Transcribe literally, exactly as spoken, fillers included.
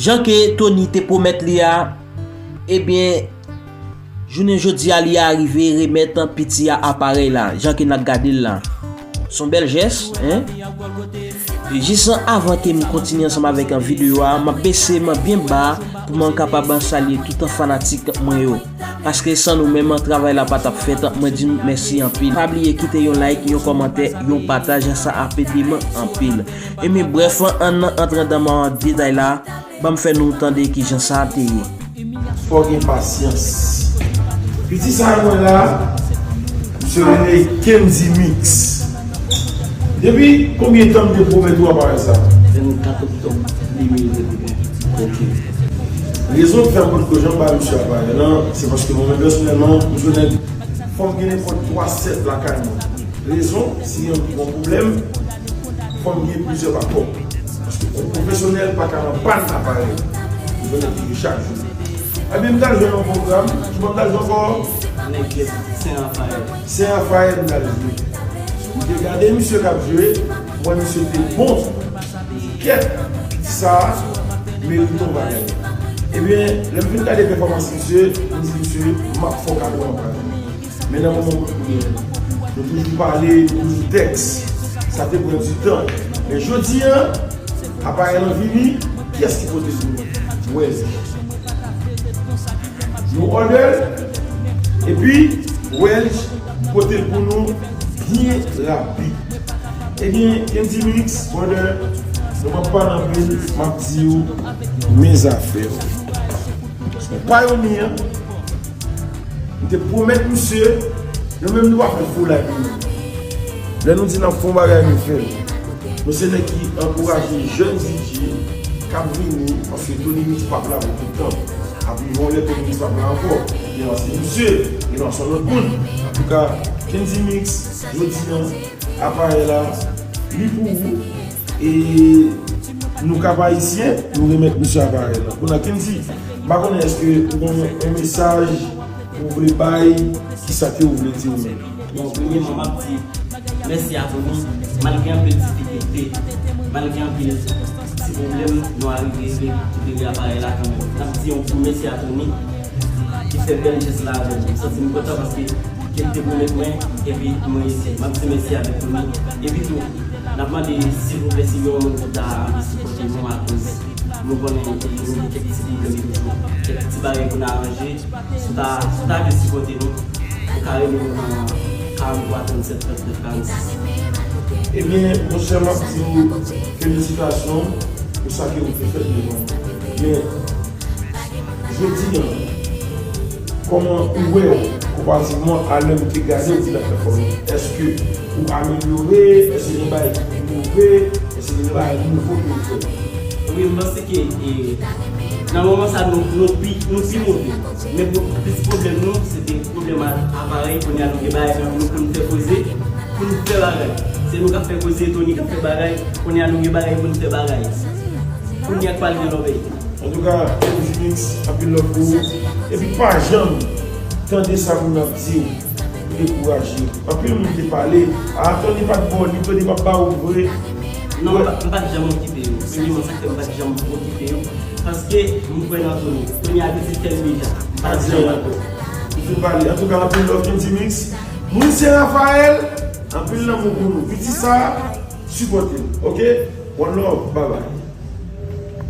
Jan ke Tony te pwomèt li a, ebyen, jounen jodi a li arive remèt piti a aparèy la, jan ke n ap gade l la. S on bèl jès, en? E jis avan ke m kontinye ansanm avèk videyo a, m ap bese men byen ba pou mwen kapab salye tout fanatik mwen yo. Paske san nou menm, travay la pa t ap fèt. Mwen di nou mèsi anpil. Pa bliye kite yon like, yon kòmantè, yon pataj, sa ap ede mwen anpil. Ebyen brèf, ann antre nan detay la, ban m fè nou tande kijan sa te ye. Fò gen pasyans. Piti sa mwen la, misye rele Kendy Mix. Depi konbyen tan m te pwomèt ou aparèy sa? Vennkat oktòb de mil vennde. Ok. Rezon k fè m potko janm bay misye aparèy lan, se paske mwen menm pèsonèlman, m jwenn nèg, fò m gen nenpòt twa sèt lakay mwen. Rezon, si gen yon pwoblèm, fò m gen plizyè bakòp. Paske yon pwofesyonèl pa ka nan pàn aparèy. Ou konnen ki jwe chak jou. Ebyen, m t al jwe yon pwogram, ki bò m t al jwe ankò? Nèg Sen Rafayèl. Sen Rafayèl m t al jwe. M te gade misye k ap jwe, m wè misye te bon. Kèt, piti sa a merite yon bagay. Ebyen, lè m fin gade pèfòmans misye, m di misye, m ap fè w kado yon bagay. Men nan moman kounye a, nou toujou pale, nou toujou tèks. Sa te pran di tan. Men jodi a, aparèy lan vini, kiyès ki pote l pou nou? Welch. Nou order l, epi Welch pote l pou nou byen rapid. Ebyen, Kendy Mix, brother, nou p ap pale anpil, m ap di w, men zafè w. Ou payonye, m te pwomèt misye, nou menm nou pa fè fo lay pou nou. Lè nou di n ap fè yon bagay, nou fè l. Nou se nèg ki ankouraje jèn D J k ap vini, paske Tony Mix p ap la pou tout tan. Ap rive yon lè Tony Mix p ap la ankò. Gen lwa se misye, gen lwa se yon lòt moun. Antouka, Kendy Mix, jodi a, aparèy la, li pou ou. E nou k ap ayisyen, nou remèt misye aparèy la. Kounye a, Kendy, m pa konnen èske ou gen yon mesaj ou vle bay, kisa ke ou vle di ou menm? Bon, premyèman, m ap di mèsi a Tony, malgre anpil difikilte, malgre anpil ti pwoblèm, nou arive rekipere aparèy la kanmenm. N ap di yon gwo mèsi a Tony ki fè bèl jès la avè nou. M santi m kontan paske ke l te pwomèt mwen, epi m reyisi. M ap di mèsi avèk Tony. Epi tou, n ap mande silvouplè si gen yon moun ki ta anvi sipòte nou akoz nou konnen nou gen kèk ti pwoblèm toujou, kèk ti bagay pou n aranje. Si w ta, si w ta vle sipòte nou, ou ka rele nou nan karant twa tranntsèt trannèf karannsis. Ebyen, monchè, m ap di w felisitasyon pou sa ke ou te fè devan mwen. Men, jodi a, kòman ou wè w konparativman a lè m te gade w ti nan pèfòme? Èske ou amelyore? Èske gen bagay ki pi move? Èske gen bagay nouvo ke ou fè? Wi, m panse ke, e, nan moman sa, nou, nou pi, nou pi move. Men pou, plis pwoblèm nou, se te pwoblèm a, aparèy. Kounye a, nou gen bagay nan nou pou n fè koze, pou n fè bagay. Se nou k ap fè koze, Tony k ap fè bagay. Kounye a, nou gen bagay pou n fè bagay. Kounye a, k pral gen lòbèy. Antouka, Kendy Mix, anpil love pou ou. Epi pa janm tande sa moun ap di w pou dekouraje w. Anpil moun te pale, a, Tony pa t ba w li, Tony p ap ba w vre. Non, m pa, m pa t janm okipe yo. Premyèman, sa k fè m pa t janm okipe yo, paske m kwè nan Tony. Tony a pitit kè m deja. M pa t janm. Ou fin pale. Antouka, anpil love Kendy Mix. Moun Sen Rafayèl, anpil lanmou pou nou. Piti sa, sipòte l, ok? One love, bye bye.